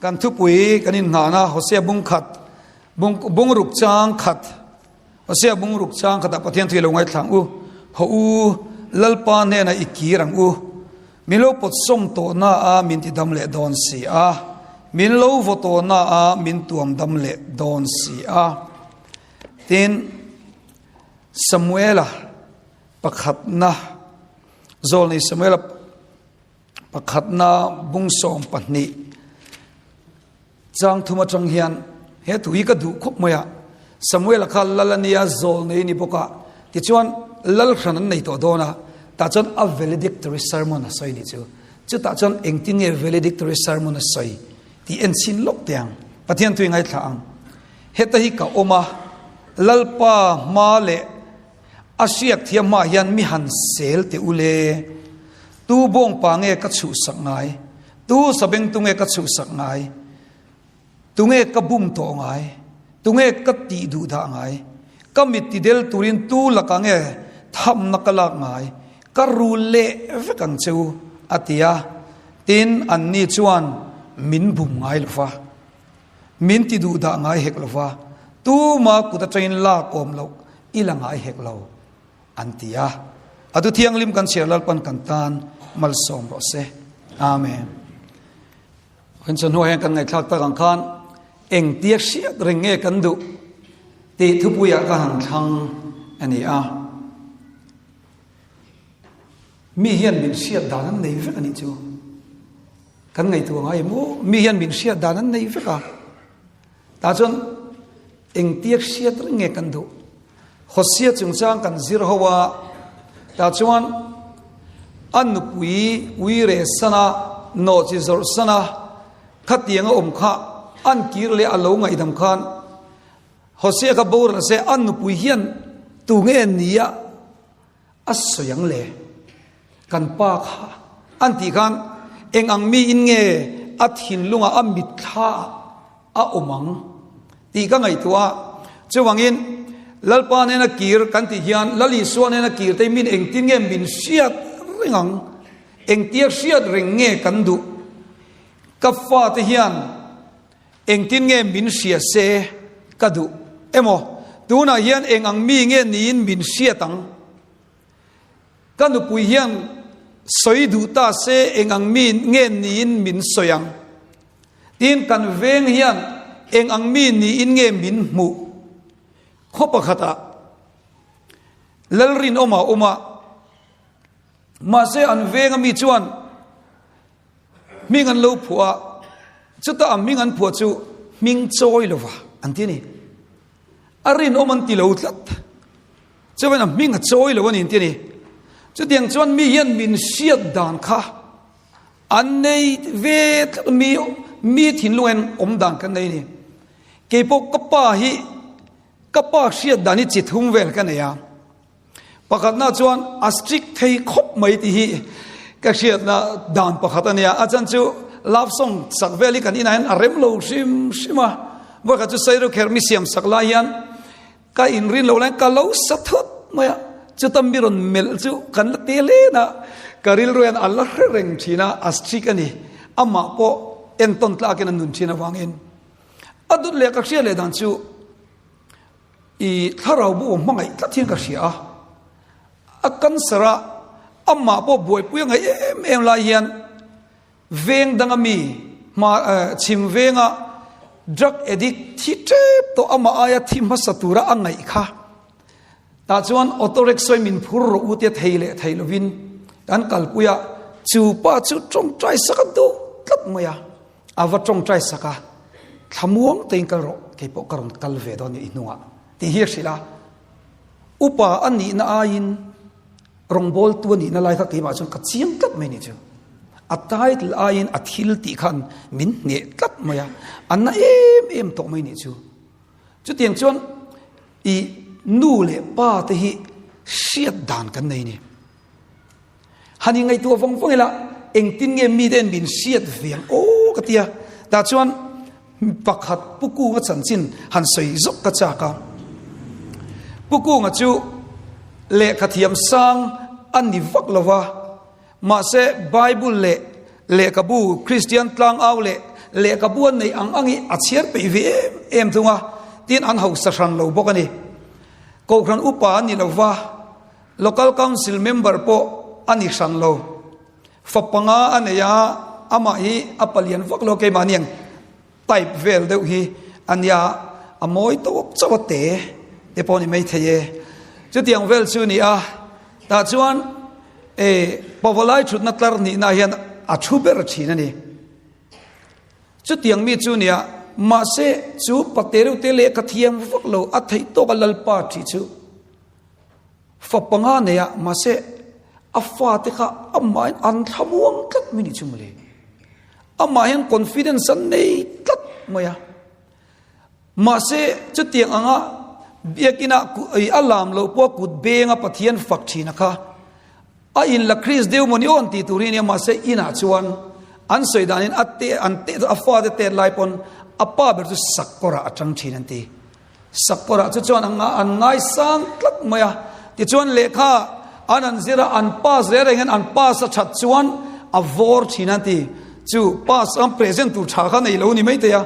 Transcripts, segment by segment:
Kan thupui kan inngahna Hosea bung khat, bung, bung ruk chang khat, Hosea bung ruk chang khatah Pathian thu i lo ngaithla ang u. Haw u, Lalpa hnenah i kir ang u. Min lo pawt sawm tawhna a min ti dam leh dawn si a, min lo vaw tawhna a min tuam dam leh dawn si a. Tin, Samuela pakhatna, Zawlnei Samuela pakhatna bung 12 chang thum atang hian he thu hi ka duh khawp mai a. Samuela kha lal a nia, zawlnei a ni bawk a, tichuan lal hran an nei tawh dawn a, tah chuan a valedictory sermon a sawi a nih chu. Chutah chuan engtin nge valedictory sermon a sawi tih en chhin lawk teh ang. Pathian thu i ngaithla ang. Heta hi ka awm a, Lalpa hma leh a hriak thiam hmaah hian mi han sel teh u le. Tu bawngpa nge ka chhuhsak ngai? Tu sabengtu nge ka chhuhsak ngai? Tunge ka bum tawh ngai? Tunge ka tih duh dah ngai? Ka mit ti del turin tu lakah nge thamna ka lak ngai? Ka rul leh vek ang che u, a ti a. Tin, anni chuan min bum ngai lo va, min ti duh dah ngai hek lo va, tuma kut atangin lak awm loh i la ngai hek lo, an ti a. A thu thianghlim kan chhiar Lalpan kan tan malsawm rawh se. Amen. Kan chawhnu hian kan ngaihthlak tak ang khan engtia hriat reng nge kan duh tih thupuiah ka han thlang a ni a. Mi hian min hriat dan an nei vek a nih chu. Kan ngaihtuah ngai em aw, mi hian min hriat dan an nei vek a. Tah chuan engtia hriat reng nge kan duh. Hosea chungchang kan zir ho a, tah chuan a nupui uire sana, nawhchi zawrh sana khatiang a awm kha an kir leh a lo ngaihdam khan Hosea kha boral se a nupui hian tu nge nia a sawi ang le? Kan pa kha an tih khan eng ang mi in nge a thinlungah a mitthla a awm ang tih ka ngaihtuah a. Chuvangin Lalpa nena kir kan tih hian Lal Isua nena kir te min engtin nge min hriat reng ang? Engtia hriat reng nge kan duh? Ka fate hian Engtin nge min hria se ka duh emaw, tunah hian eng ang mi nge niin min hriat ang? Ka nupui hian sawi duh ta se eng ang mi nge niin min sawi ang? Tin, kan veng hian eng ang mi niin nge min hmuh? Khaw pakhatah Lalrinawma a awm a, mahse an venga mi chuan Hming an lo phuah a, chutah a hming an phuah chu hming chawi lova an ti a ni. A rinawm an ti lo tlat. Chuan a hming a chawi lo a ni an ti a ni. Chutiang chuan mi hian min hriat dan kha an nei ve tlat mi mi thinlung hian awm dan kan nei a ni. Keipawh ka pa hi ka pa hriat dan hi chi thum vel ka nei a. Pakhatna chuan a strict thei khawp mai tih hi ka hriatna dan pakhat a nia. A chan chu love song sak vel hi kan inah hian a rem lo hrim hrim a. Vawikhat chu Sairu kher mi siam sak lai hian ka inrin loh laiin ka lo sa thut mai a. Chuta mi rawn melh chu kan la te len a, ka rilru hian a la hre reng thin a, a strict a ni. Amah pawh entawn tlakin a nun thin avangin. A dut leh ka hriat leh dan chu I thlarau bu hmangaih tlat hian ka hria a, a cancer a, amah pawh buaipui a ngaih em em lai hian veng danga mi hma chhim venga drug addict thi tep tawh amah aia thi hmasa tura a ngaih kha. Tah chuan auto rickshaw min phur rawh u tia thei leh thei lovin kan kalpui a, chu pa chu tawngtai sak a duh tlat mai a. A va tawngtai sak a, Thlamuang tein kal rawh, kei pawh ka rawn kal ve dawn i hnungah, tih hi a hrilh a. Upa a nihna aiin rawngbawltu a nihna lai kha keimah chuan ka chiang tlat mai ni chu. A title aiin a thil tih khan min hneh tlat mai a, a na em em tawh mai ni chu. Chutiang chuan i nu leh pa te hi hriat dan kan nei ni. Han ingaihtuah vawng vawng ila, engtin nge mite en min hriat ve ang aw ka ti a. Tah chuan pakhat Pu Kunga chanchin han sawi zawk ka chak a. Pu Kunga chu lehkha thiam sang a ni vak lo va, mahse Bible leh lehkhabu Kristian tlangau leh. Lehkhabu an neih ang ang hi a chhiar peih ve em em thung a, tin an hausa hran lo bawk a ni. Kohhran upa a ni lo va, Local Council member pawh a ni hran lo. Fa panga a nei a, amah hi a palian vak lo keimahni ang type vel deuh hi a nia, a mawi tawp chauh a te te pawh a ni maithei e. Chutiang vel chu a ni a, tah chuan e pavalai thutna tlar nihna hian a thu ber thin a ni. Chutiang mi chu nia, mahse chu pate reuh te lehkha thiam vak lo a theih tawk a Lalpa tih chu fa panga nei a, mahse a fate kha amahin an thlamuang tlat mai ni chu mawle. Amah hian confidence an nei tlat mai a. Mahse chutiang anga biakina a lam loh pawh kut benga Pathian fak thina kha A in la Chris deuh maw ni aw an tih tur hi a nia mahse inah chuan an sawi danin a te an te a fate tet lai pawn a pa ber chu sakawrah a tang thin an ti. Sakawrah chu chuan an an ngaisang tlat mai a tichuan lehkha an an zir a an pass reng reng hian an pass a that chuan a vawr thin an ti. Chu pass an present tur tha kha nei lo ni maithei a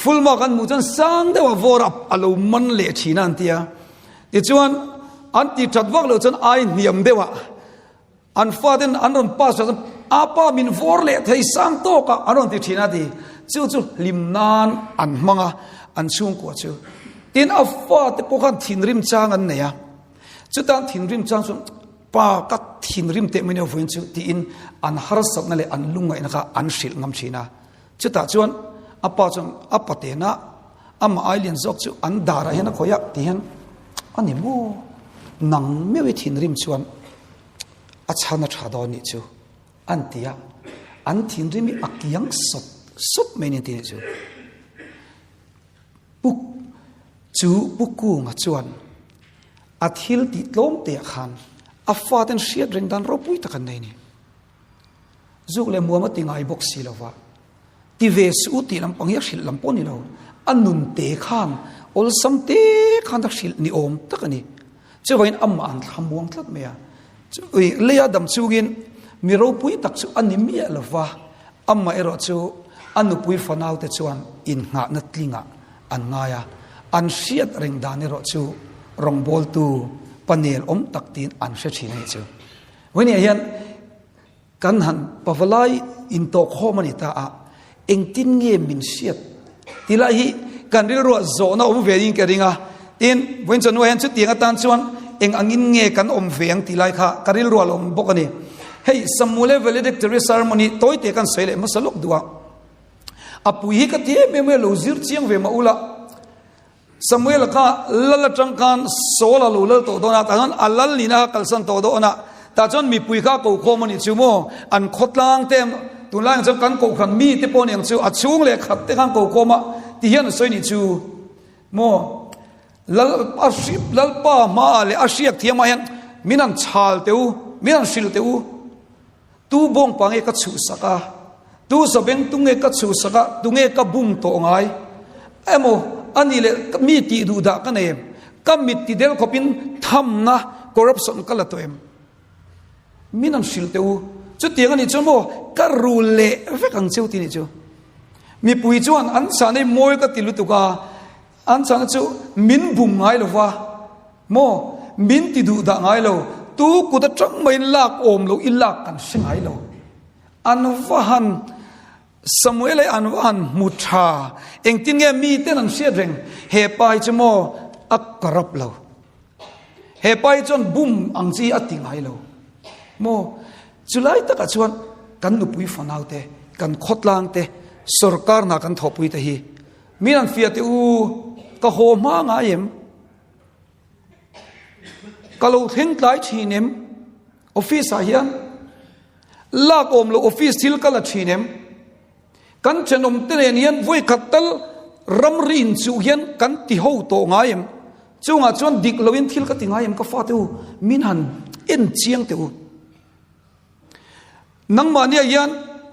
full mark an hmuh chuan sang deuh a vawr a a lo man leh thin a an ti a. Tichuan, an tih that vak loh chuan ai hniam deuh ah an faten an rawn pass chuan apa min vawr leh thei sang tawk ah an rawn ti thin a ti. Chu chu hlim nan an hmang a, an chhungkua chu. Tin, a fate pawh khan thinrim chang an nei a. Chutan thinrim chang chuan pa ka thinrim teh mai nia vawiin chu tiin an harsatna leh an lungngaihna kha an hrilh ngam thin a. Chutah chuan a pa chuan a patena amah ai lian zawk chu an darah hian a khawih a ti hian a ni maw nang meuh i thinrim chuan a chhan a tha dawn nih chu an ti a an thinrim hi a kiang sawt sawt mai ni ti nih chu pu chu pu kunga chuan a thil tih tlawm te ah khan a faten hriat reng dan ropui tak an nei ni. Zuk leh muam a ti ngai bawk si lova, ti ve suh u tih lampang hi a hrilh lam pawh a ni lo. A nun te khan awlsam te khan a hrilh ni awm tak a ni. Chuvangin amah an thlamuang tlat mai a. Leia dam chungin mi ropui tak chu a ni miah lova, amah erawh chu a nupui fanaute chuan innghahna tlingah an ngai a. An hriat reng dan erawh chu rawngbawltu panel awm tak tiin an hre thin a nih chu. Vawinia hian kan han pavalai intawhkhawm a ni ta a, engtin nge min hriat ti lai hi kan rilruah zawhna awm ve niin ka ring a. Tin, vawiin chawhnuah hian chutiang atan chuan eng angin nge kan awm ve ang ti lai kha ka rilruah a lo awm bawk a ni. Hei Samuel valedictory sermon hi tawite kan sawi leh hmasa lawk duh a. A pui hi ka ti em em a, lo zir chiang ve mah ula. Samuel kha lal atang khan Saul a lo lal tawh dawn a, tah chuan a lal nihna kha kalsan tawh dawn a, tah chuan mipui kha a ko khawm a nih chu maw, an khawtlang te tunlai ang chuan kan kohhran mi te pawh a ni ang chu, a chhung leh khat te khan ko khawm a ti hian a sawi nih chu maw, lal a hri lalpa hmaah leh a hriak thiamah hian min han chhal teh u, min han hrilh teh u. Tu bawngpa nge ka chhuhsak a? Tu zawbeng tu nge ka chhuhsak a? Tu nge ka bum tawh ngai? Emaw, a nih leh mi tih duh dah ka nei em? Ka mit ti del khawpin thamna, corruption, ka la tawh em? Min an hrilh teh u. Chutiang a nih chuan maw, ka rul leh vek ang cheu ti nih chu. Mipui chuan an chahna hi mawi ka ti lutuk a, an chahna chu min bum ngai lo va. Maw? Min ti duh dah ngai lo. Tu kut atang maiin lak awm lo i lak kan hre ngai lo. An va han Samuel hi an va han hmu tha. Engtin nge miten an hriat reng? He pa hi chu maw a corrupt lo. He pa hi chuan bum ang chi a ti ngai lo. Maw? Chulai takah chuan kan nupui fanau te, kan khawtlang te, sorkar hna kan thawhpui te hi min an fiah teh u, ka haw hma ngai em? Ka lo thleng tlai thin em? Office ah hian lak awm loh office thil ka la thin em? Kan thenawm te nen hian vawi khat tal ramri inchuh hian kan ti ho tawh ngai em? Chungah chuan dik loin thil ka ti ngai em ka fate u? Min han en chiang teh u. Nangmahniah hian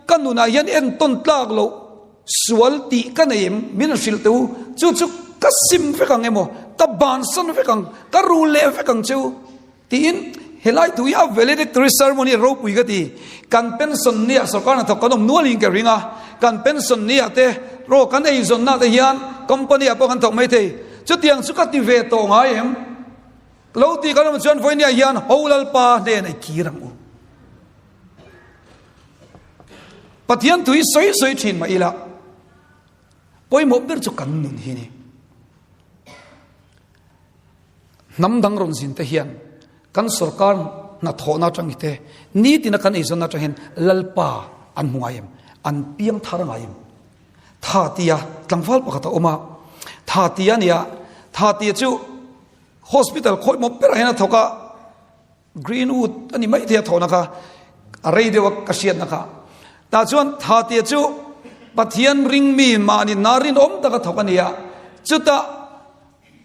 ka nunah hian entawn tlak loh sual tih ka nei em? Min han hrilh teh u. Chu chu ka sim vek ang emaw, ka bansan vek ang, ka rul leh vek ang che u tiin helai thu hi a valedictory sermon hi ropui ka ti. Kan pension nia sorkar hnathawk kan awm nualin ka ring a. Kan pension ni ah te rawh kan eizawn na te hian company ah pawh kan thawk mai thei. Chutiang chu ka ti ve tawh ngai em? Lo ti kan awm chuan vawinia hian ho Lalpa hnen ei kir ang u. Pathian tui sawi sawi thin mah ila pawimawh ber chu kan nun hi ni. Hnam dang rawn zin te hian kan sorkar hnathawhna atang hi te nitina kan eizawnna atang hian Lalpa an hmu ngai em? An piang thar ngai em? Tha tia tlangval pakhat a awm a, tha tia nia, tha tia chu hospital khawih mawp berah hian a thawk a, Greenwood a ni mai thei a thawhna kha a rei deuh a ka hriatna kha. Tah chuan tha tia chu Pathian ring mi mahni na rinawm taka thawk a ni a, chutah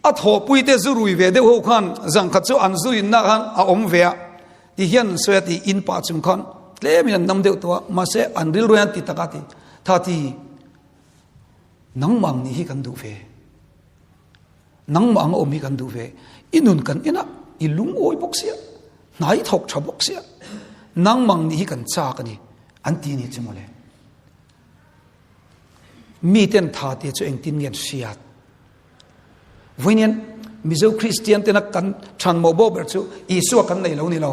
a thawhpui te zu rui ve deuh ho khan zangkhat chu an zu inna khan a awm ve a ti hian an sawi a ti in pah chung khan tlemin an nam deuh tawh a mahse an rilru hian ti taka ti tha ti nangmah ang nih hi kan duh ve nangmah ang awm hi kan duh ve i nun kan ina i lungawi bawk sia hna i thawk tha bawk sia nangmah nih hi kan chak a ni an ti ni chu mawle Miten tha te chu engtin nge an hriat? Vawiin Mizo Kristian tena kan than mawh bawk ber chu Isua kan nei lo ni lo.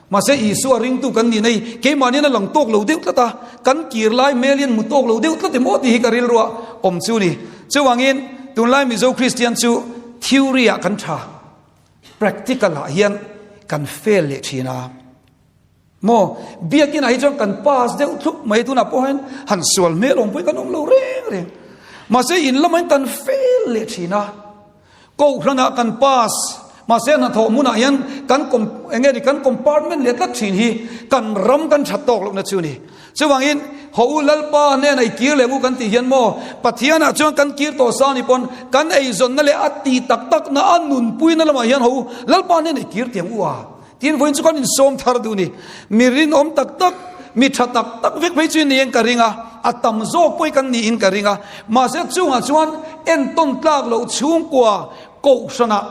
Mahse Isua ringtu kan ni nei keimahnian a lang tawk lo deuh tlat a, kan kir lai hmel hian mu tawk lo deuh tlat emaw tih hi ka rilruah awm chu ni. Chuvangin tunlai Mizo Kristian chu theory ah kan tha, practical ah hian kan fail leh thin a. Maw? Biakinah hi chuan kan pass deuh thlup mai tunah pawh hian han sual hmel awm pawhin kan awm lo reng reng. Mahse in lamah hian kan fail leh thin a. Kohhranah kan pass, mahse hnathawh hmunah hian kan eng nge ni kan compartment leh tlat thin hi kan ram kan that tawk lohna chu a ni. Chuvangin haw u Lalpa hnena i kir leh u kan tih hian maw Pathianah chuan kan kir tawh sa ni pawn kan eizawnna leh a tih tak takna a nunpuina lamah hian haw u Lalpa hnena i kir tiang u a. Tin vawiin chu kan insawm thar duh ni. Mi rinawm tak tak, mi tha tak tak vek phei chu niin ka ring a, a tam zawk pawh hi kan niin ka ring a. Mahse chungah chuan entawn tlak loh chhungkua kohhranah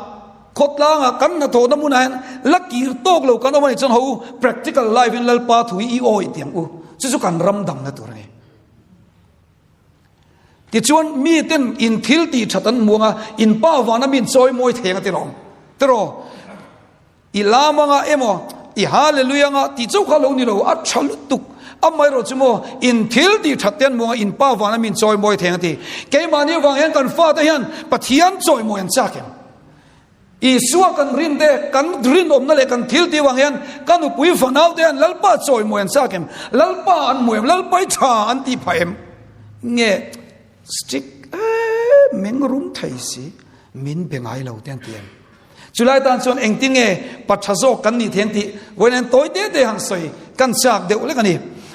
khawtlangah kan hnathawhna hmunah hian la kir tawk lo kan awm a nih chuan ho u practical life in Lalpa thu hi i awi tiang u. Chu chu kan ram damna tur a ni. Tichuan miten in thil tih that an hmuang a, in pa vana min chawi mawi thei ang a ti rawh. Tiraw? I lam anga emaw, i hallelujah anga tih chauh kha lo ni lo, a tha lutuk. Amaherawh chu maw, in thil tih that te an hmuang a, in pa vana min chawi mawi thei ang a ti. Keimahni avang hian kan fate hian Pathian chawimawi an chak em? Isua kan rin te, kan rinawmna leh kan thil tih avang hian ka nupui fanau te hian Lalpa chawimawi an chak em? Lalpa an hmu em? Lalpa i tha an tih phah em? Nge strict em meng rum thei si, min be ngai lo te an ti em? Chulai tan chuan engtin nge pa tha zawk kan nih thein tih vawiin tawi te te han sawi kan chak deuh lek a ni.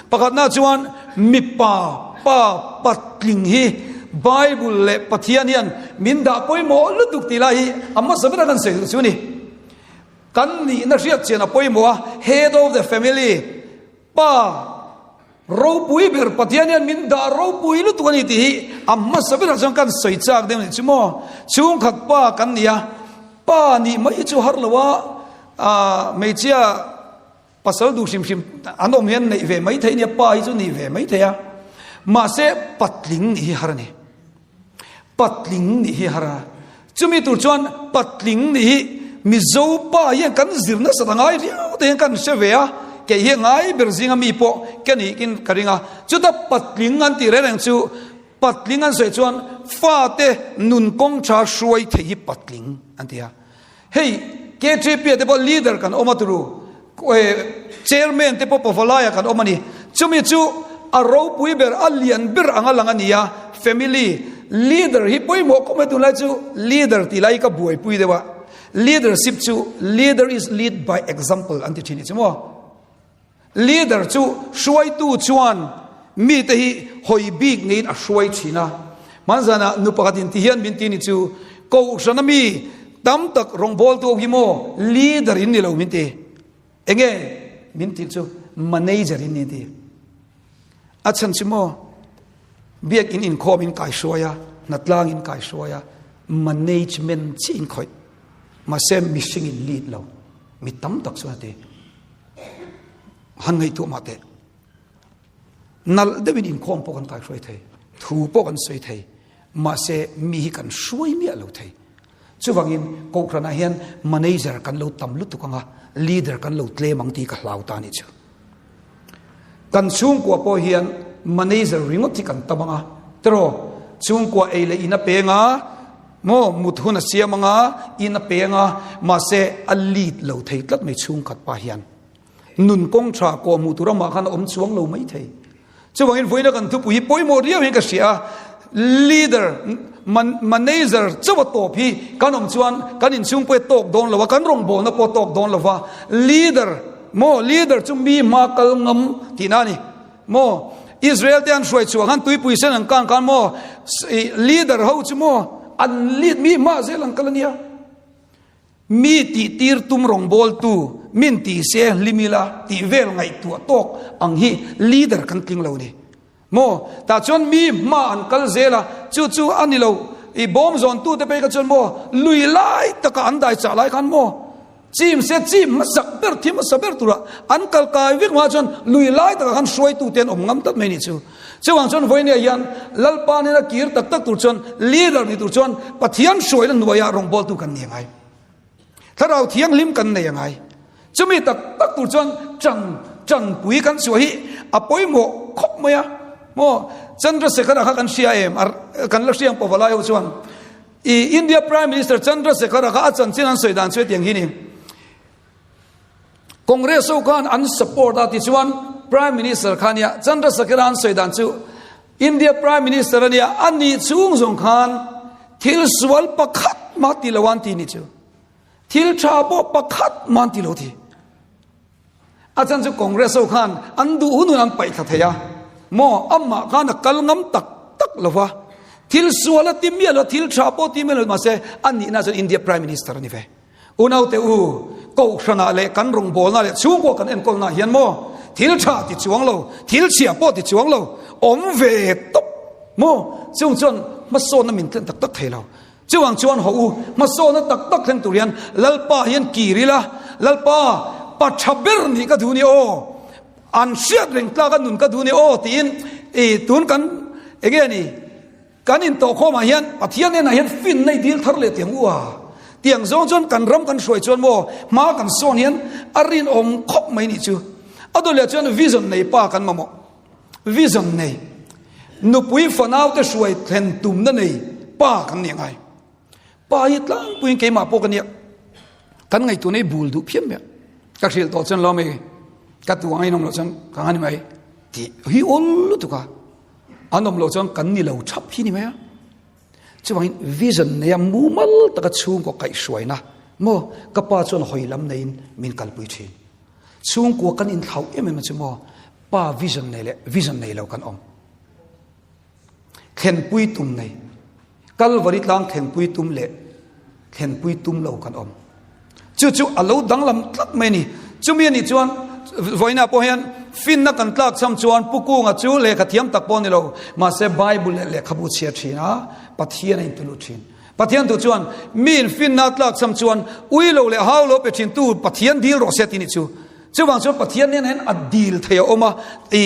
Pakhatna chuan mipa pa patling hi Bible leh Pathian hian min dah pawimawh lutuk tih lai hi a hmasa bera kan sawi duh chu a ni. Kan nihna hriat chian a pawimawh a, head of the family, pa Ropui ber Pathian hian min dah ropui lutuk a ni tih hi a hmasa berah chuan kan sawi chak deuh nih chu maw. Chhungkhat pa kan ni a, pa nih mai hi chu har lo a, hmeichhia pasal duh hrim hrim an awm hian neih ve mai theih a nia, pa hi chu nih ve mai theih a. Mahse patling nih hi har a ni. Patling nih hi har a, chumi tur chuan patling nih hi Mizo pa hian kan zir nasat a ngai riau te hian kan hre ve a, kei hi a ngai ber zinga mi pawh ka nih in ka ring a, chuta patling an tih reng reng chu patling an sawi chuan fate nun kawng tha hruai thei hi patling an ti a. Hei KTP ah te pawh leader kan awm a turu chairman te pawh pawhvalai ah kan awm a ni. Chumi chu a ropui ber a lian ber anga lang a ni a, family leader hi pawimawh khawp mai tunlai chu leader tih lai hi ka buaipui deuh a, leadership chu leader is lead by example an ti thin i chu maw. Leader chu hruaitu chuan mite hi hawi bik neiin a hruai thin a. Hmanzanah nu pakhatin ti hian min ti ni chu, Kohhrana mi tam tak rawngbawltu ho hi maw leader in ni lo min ti. Enge min tih chu manager in ni ti. A chhan chu maw biakin inkhawm in kaihruai a, hnatlang in kaihruai a, management chiah in khawih. Mahse mihring in lead lo. Mi tam tak chuan a ti. Han ngaihtuah mah teh. Nalh deuhin inkhawm pawh kan kaihruai thei, thu pawh kan sawi thei, mahse mi hi kan hruai miah lo thei. Chuvangin Kohhranah hian manager kan lo tam lutuk anga, leader kan lo tlem ang tih ka hlau ta anih chu. Kan chhungkua pawh hian manager ringawt hi kan tam anga, tiraw? Chhungkua ei leh in a peng a, maw mut hun a siam anga, in a peng a, mahse a lead lo thei tlat mai chhungkhat pa hian. Nun kawng tha kawh hmuh tur amah khan a awm chuang lo mai thei. Chuvangin vawiina kan thupui hi pawimawh riau hian ka hria a, leader, manager chauh a tawp hi kan awm chuan kan inchhung pawh hi tawk dawn lo a, kan rawngbawlna pawh a tawk dawn lo va, leader maw, leader chu mi hma kal ngam tihna a ni maw. Israel te an hruai chhuah khan tuipui sen an kang khan maw, leader ho chu maw an lead mi hma zel an kal a nia. Mi tihtir tum rawngbawltu min ti se hlim ila tih vel ngaihtuah tawk ang hi leader kan tling lo ni maw? Tah chuan mi hma an kal zel a, chu chu a ni lo. I bawm zawntute phei kha chuan maw lui lai taka an dai chah lai khan maw chim se chim hmasak ber thi hmasa ber tura an kal kai vek hma chuan lui lai takah khan hruaitute an awm ngam tlat mai ni chu. Chuvang chuan vawinia hian Lalpa nena kir tak tak tur chuan leader ni tur chuan Pathian hruaina hnuaiah rawngbawltu kan ni angai. Thlarau thianghlim kan nei angai. Chumi tak tak tur chuan ṭan ṭanpui kan chhuah hi a pawimawh khawp mai a. Maw Chandrasekhara kha kan hria em? Kan la hriang pawh valai ho chuan i India Prime Minister Chandrasekhara kha a chanchin an sawi dan chu hetiang hi ni. Congress ho khan an support a tichuan Prime Minister kha nia Chandrasekhara an sawi dan chu India Prime Minister ania a nih chhung zawng khan thil sual pakhat mah ti lo an ti ni chu thil tha pawh pakhat mah an ti lo thi a chan chu Congress ho khan an duh hun hun an paih thla thei a maw amah khan a kal ngam tak tak lova thil sual a ti miah lo thil tha pawh ti miah lo mahse a nihna chuan India Prime Minister a ni ve. Unaute u, Kohhranah leh kan rawngbawlna leh chhungkua kan enkawlnaah hian maw thil tha ti chuang lo, thil chhia pawh ti chuang lo, awm ve tawp maw? Chung chuan hmasawnna min thlen tak tak thei lo. Chuvang chuan haw u, hmasawnna tak tak thleng tur hian Lalpa hian kir ila, Lalpa, pa tha ber nih ka duh ni aw, an hriat reng tlaka nun ka duh ni aw tiin i tun kan enge ni? Kan intawhkhawmah hian Pathian hnenah hian finna i dil thar leh tiang u a. Tiang zawng chuan kan ram kan hruai chuan maw hma kan sawn hian a rinawm khawp mai nih chu. A dawleh chuan vision nei pa kan mamawh. Vision nei. Nupui fanaute hruai thlen tumna nei pa kan nih ngai. Pa hi tlangpuiin keimah pawh ka nia. Kan ngaihtuahna hi bul duh phian mai a. Ka hrilh tawh chuan lo mai ka tu ang a inawm loh chuan ka nga ni mai tih hi awl lutuk a. An awm loh chuan kan ni lo thap hi ni mai a. Chuvangin vision neia mumal taka chhungkaw kaihhruaina maw ka pa chuan hawi lam neiin min kalpui thin. Chhungkua kan inthlauh em em a chu maw pa vision nei leh vision nei lo kan awm. Thlenpui tum nei Kalvari tlang thlenpui tum leh thlenpui tum lo kan awm. Chu chu a lo danglam tlat mai a ni. Chumi a nih chuan vawiinah pawh hian finna kan tlak cham chuan Pu Kunga chu lehkha thiam tak pawh a ni lo, mahse Bible leh lehkhabu chhiar thin a, Pathian a intulut thin. Pathian tu chuan miin finna a tlak cham chuan ui lo leh hau lo pe thin tu Pathian dil rawh se tih a nih chu. Chuvang chuan Pathian nen hian a dil thei a awm a, i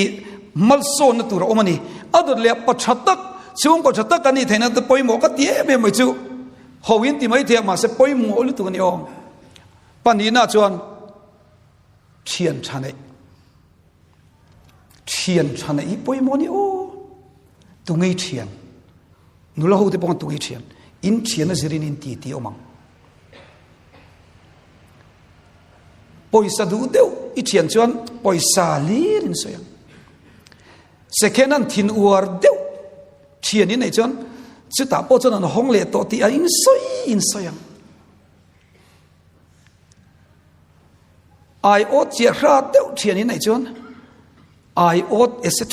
malsawnna tur a awm a ni. A dawt leh pa tha tak, chhungkaw tha tak a nih theihna te pawimawh ka ti em em mai chu ho in ti mai thei a, mahse pawimawh lutuk a ni awm. Pahnihna chuan thian tha neih. Thian tha neih hi pawimawh a ni aw. Tungei thian. Nula ho te pawh an tungei thian. In thian a zirin in ti ti awm ang. Pawisa duh deuh i thian chuan pawisa hlir in sawi ang. Second an thin uar deuh thian in nei chuan chutah pawh chuan an hawng leh tawh tih a in sawi in sawi ang. Ai awt chiah hra deuh thian in nei chuan ai awt etc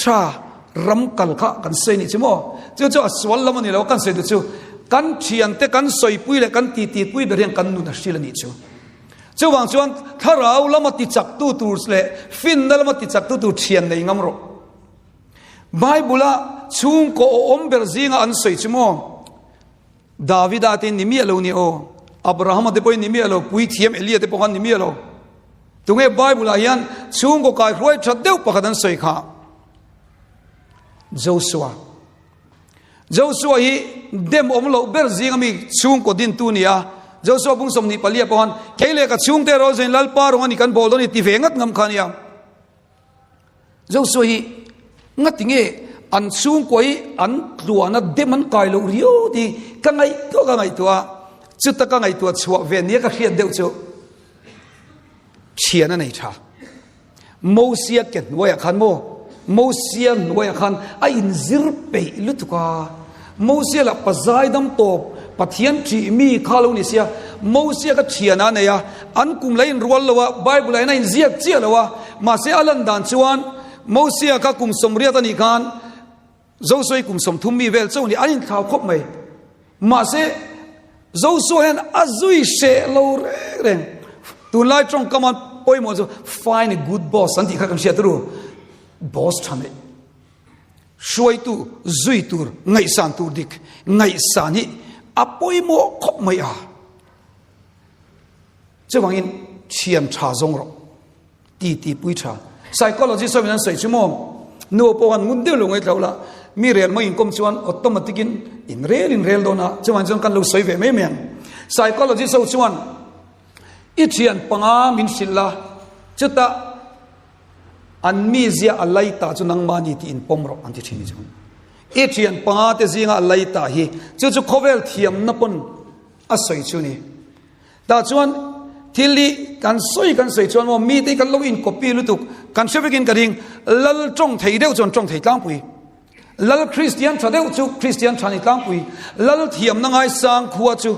ram kal kha kan sawi nih chu maw chu chu a sual lam a ni lo kan sawi duh chu kan thian te kan sawipui leh kan titi pui ber hian kan nun a hril a nih chu chuvang chuan thlarau lama ti chak tu tur leh finna lama ti chak tu tur thian nei ngam rawh Bible a chhungkaw awm ber zinga an sawi chu maw Davida te ni miah lo ni aw. Abrahama te pawhin ni miah lo, puithiam Elia te pawh khan ni miah lo. Tunge Bible ah hian chhungkaw kai hruai that deuh pakhat an sawi kha. Joshua. Joshua hi dem awm loh ber zinga mi chhungkaw dintu ni a. Joshua bung 24 pawh khan kei leh ka chhungte erawh chuan Lalpa rawng a ni kan bawl dawn a ni ti ve ngat ngam kha a nia. Joshua hi ngati nge an chhungkaw hi an tluana dem an kai loh riau ti ka ngaihtuah ka ngaihtuah a, chuta ka ngaihtuah chhuah ve nia ka hriat deuh chu thian a nei tha. Mosia ke hnuaiah khan maw Mosia hnuaiah khan a inzir peih lutuk a, Mosia lah pazai dam tawp Pathian ṭih mi kha lo ni sia, Mosia kha thian a nei a, an kum la inrual lo a, Bible ah hian a inziak chiah lo a, mahse a lan dan chuan Mosia kha kum 80 a nih khan Joshua hi kum 30 mi vel chauh a ni, an inthlau khawp mai. Mahse Joshua hian a zui hreh lo reng reng. Tunlai tawngkam a pawimawh chu find a good boss an tih kha kan hriat ru. Boss tha neih. Hruaitu zui tur ngaihsan tur dik ngaihsan hi a pawimawh khawp mai a. Chuvangin thian tha zawng rawh. Ti ti pui tha. Psychology sawiin an sawi chu maw? Nu pawh an ngun deuh lo ngaih tlo la. Mi rel mai inkawm chuan automatic in in rel in rel dawn a. Chuvangin chuan kan lo sawi ve mai mai ang. Psychology sawi chuan i thian panga min hrilh la chutah An mizia a lai ta chu nangmah ni tih in pawm rawh an ti thin ni chu. I thian panga te zinga a lai ta hi chu chu khawvel thiamna pawn a sawi chu ni. Tah chuan thil hi kan sawi kan sawi chuan maw mi te hi kan lo in copy lutuk kan hre vekin ka ring lal tawng thei deuh chuan tawng thei tlangpui. Lal Kristian tha deuh chu Kristian tha ni tlangpui. Lal thiamna ngaisang khua chu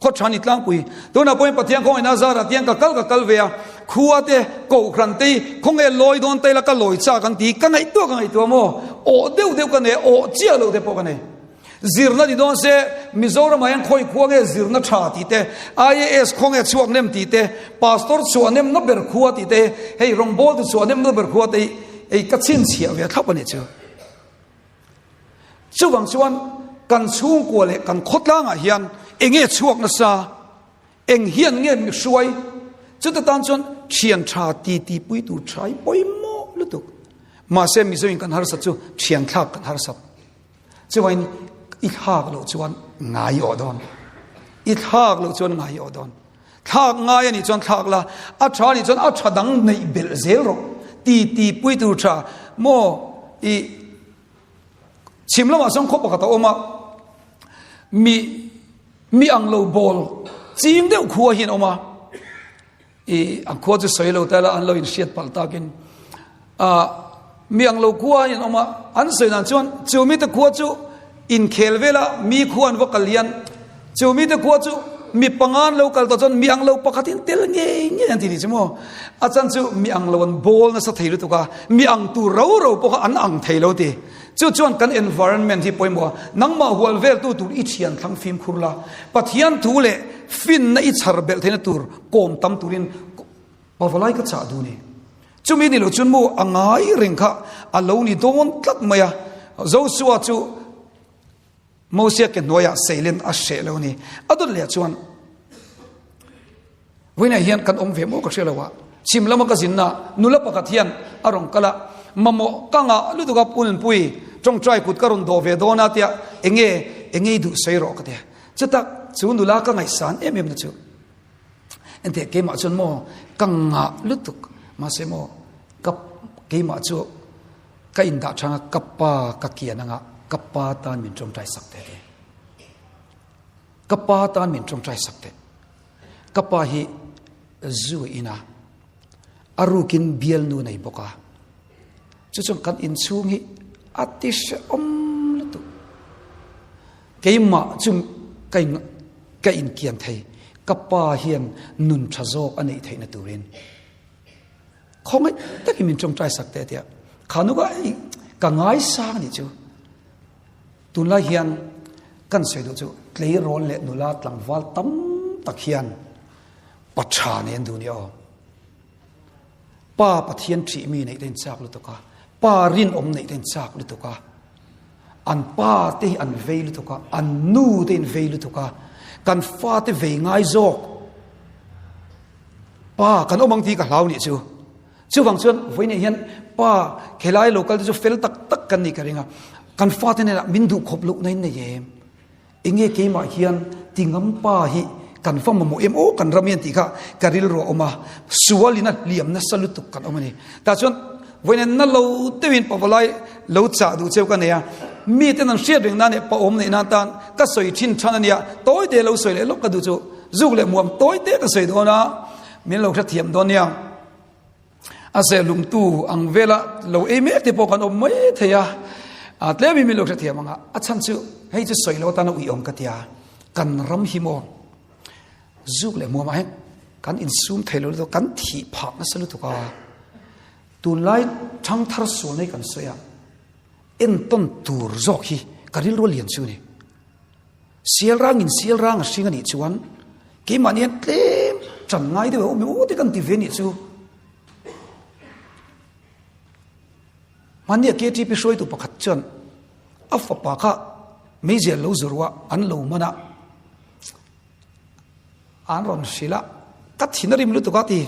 Khaw tha ni tlangpui. Tunah pawhin Pathian khawngaihna zarah tiang ka kal ka kal ve a, khua te, kohhran te hi khawnge lawi dawn ta ila ka lawi chak ang tih hi ka ngaihtuah ka ngaihtuah maw? Awh deuh deuh ka nei a, awh chiah loh te pawh ka nei. Zirna ni dawn se, Mizoramah hian khawi khua nge zirna tha tih te, IAS khawnge chhuak nem tih te, Pastor chhuah nemna ber khua tih te, hei rawngbawltu chhuah nemna ber khua te hi hei ka chhinchhiah ve thlap a nih chu. Chuvang chuan kan chhungkua leh kan khawtlangah hian eng nge chhuak nasa, eng hian nge mi hruai, chuta tan chuan thian tha titi pui tur tha hi pawimawh lutuk. Mahse Mizoin kan harsat chu thian thlak kan harsat. Chuvangin i thlak loh chuan ngai awh dawn. I thlak loh chuan ngai awh dawn. Thlak ngai a nih chuan thlak la, a tha a nih chuan a tha dang neih belh zel rawh. Titi pui tur tha maw i chhim lamah sawn khaw pakhat a awm a, mi mi ang lo bawl ching deuh khua hi an awm a, i an khua chu sawi lo ta la an lo inhriat palh takin ah mi ang lo khua hi an awm a, an sawi dan chuan chu mite khua chu inkhel vela mi khua an va kal hian chu mite khua chu mi panga an lo kal tawh chuan mi ang lo pakhat in tel ngei ngei an ti ni chu maw a chan chu mi ang lo an bawl nasa thei lutuk a mi ang tur ro ro pawh kha an ang thei lo ti chu chuan kan environment hi pawimawh a nangmah hual vel tu tur i thian thlang fimkhur la Pathian thu leh finna i chhar belh theihna tur kawm tam turin Pavalai ka chah duh ni. Chumi ni lo chuan maw a ngai reng kha a lo ni dawn tlat mai a. Joshua chu Mosia ke hnuaiah seilen a hreh lo ni. A dawt leh chuan vawiinah hian kan awm ve maw ka hria lo a. Chhim lama ka zinna nula pakhat hian a rawn kal a, mamawh ka ngah lutuk a punpui tawngtai kut ka rawn dawh ve dawn a tia enge enge i duh sawi rawh ka ti a. Chutak chu nula ka ngaihsan em em na chu. Enteh keimah chuan maw ka ngah lutuk mahse maw ka keimah chu ka indah thang a ka pa ka kian anga ka pa tan min tawngtai sak teh ti ka pa tan min tawngtai sak teh ka pa hi zu ina a rukin bial nu nei bawk a chu chuan kan inchhung hi a ti hrehawm lutuk Keimah chu ka in ka inkian thei, ka pa hian nun tha zawk a neih theihna turin khawngaih takin min tawngtai sak teh tia kha nu ka hei ka ngaisang anih chu. Tunlai hian kan sawi duh chu tleirawl leh nula tlangval tam tak hian pa tha nei an duh nia aw. Pa Pathian thih mi neih te in chak lutuk a, pa rinawm neih te in chak lutuk a. An pa te hi an vei lutuk a, an nu te in vei lutuk a, kan fa te vei ngai zawk. Pa kan awm ang tih ka hlau nih chu. Chuvang chuan vawiinah hian pa khelai lo kal te chu fel tak tak kan nih ka ring a, kan fate hnenah min duh khawp lohna in nei em? Enge keimah hian ti ngam pa hi kan va mamawh em aw kan ram hian tih kha ka rilru a awm a, sualin a hliam nasa lutuk kan awm a ni. Tah chuan vawiinah na lo deuhin pavalai lo chah duh cheu ka nei a, miten an hriat reng nan leh paawm neih nan tan ka sawi thin than a nia, tawi te lo sawi leh lawk ka duh chu zuk leh muam tawi te ka sawi dawn a, min lo hrethiam dawn nia. A seh hlumtu ang vela lo ei mek te pawh kan awm mai thei a, a tlemin min lo hrethiam ang a, a chhan chu hei chu sawi lo atana uiawm ka tia, kan ram hi maw zuk leh hmuamah hian kan insum thei lo lutuk, kan thih phah nasa lutuk a, tunlai thangthar sual nei kan sawi a, entawn tur zawk hi ka rilru a lian chu a ni. Sial rangin sial rang a hring a nih chuan keimahni hian tlem ṭan ngai deuh a awm em aw te kan ti ve a nih chu. Hmannia KTP hruaitu pakhat chuan a fapa kha meizial lo zawrh a an lo man a, an rawn hrilh a, ka thin a rim lutuk a ti,